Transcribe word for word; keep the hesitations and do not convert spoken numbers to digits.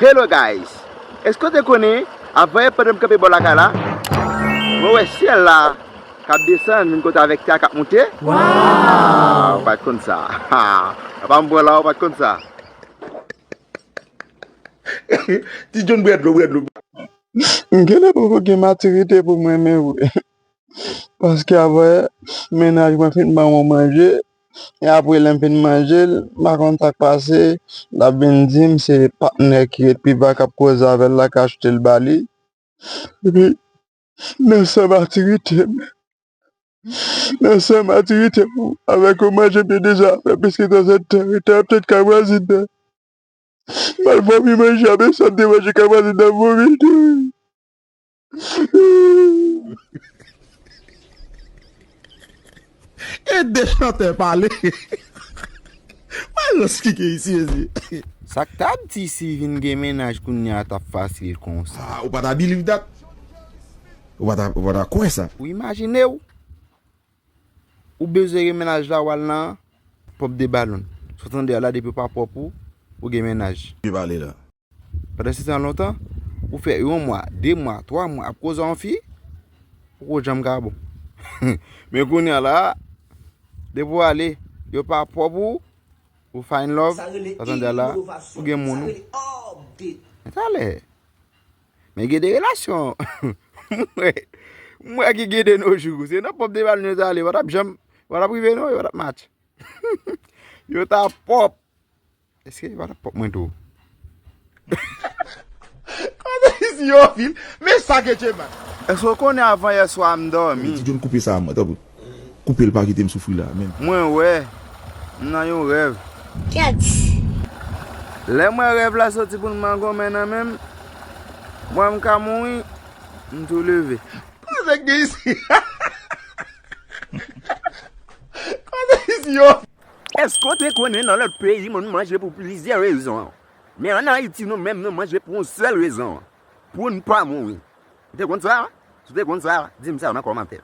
Hello guys! Èske w te konnen, avanyè pandan m kanpe bò lakay la, mwen wè syèl la k ap desann vin kote avèk tè a k ap monte? Waw! Ou pa t konn sa. Apa m pran la, ou pa t konn sa. Ti John, bwè dlo, bwè dlo. M genlè poko gen matirite pou m renmen vre. Paske avè mennaj mwen fin ban mwen manje, e apre lè m fin manje l, m pa konn sa k pase, l ap vin di m se patnè ki ret pi ba k ap koze avè l la k achte l ba li. Epi, nan san matirite m, nan san matirite m, avèk yon manje m te deja fè plis ke trannsenk tan, e tan ap tèt ka vwazin nan. M al vòmi manje a, men sa m te manje ka vwazin nan vòmi l tou. E de chantè pale. Mwen rans ki gen isi, mezi. Sa k ta di si vin gen mennaj kounye a t ap fasil konsa? Ah, ou pa ta believe that? Ou pa ta, ou pa ta kwè sa? Ou imajine w, ou bezwen gen mennaj la, w al nan pòp de balon. Sa w tande a la, depi w pa pwòp ou, ou gen mennaj. Vye pale la. Pandan se tan lontan, ou fè yon mwa, de mwa, twa mwa ap koze yon fi, poko janm ka bon. Men kounye a la, depi w ale, yo pa pwòp ou, ou find love, sa w tande a la, ou gen moun ou. Men talè. Men gen de relasyon. M wè, m wè ki gen de nos jours. Se nan pòp de balon yo t ale, yo pa t ap janm, yo pa t ap rive non, yo pa t ap match. Yo ta pwòp. Èske yo pa t ap pwòp mwen tou? Kote isi yo vin? Men sa ke Djeman. Èske w konnen avanyè swa m dòmi? Ti John, koupe sa a mwen, tanpri. Koupe l, pa kite m soufri la menm. Mwen wè, m nan yon rèv. Kèt. Lè m wè rèv la soti pou l mangonmen nan men m, m wè m ka mouri, m tou leve. Kote nèg gen isi? Kote isi yo? Èske w te konnen nan lòt peyi moun manje pou plizyè rezon? Men ann Ayiti nou menm nou manje pou yon sèl rezon, pou n pa mouri. Ou te konn sa? Si w te konn sa, di m sa nan kòmantè.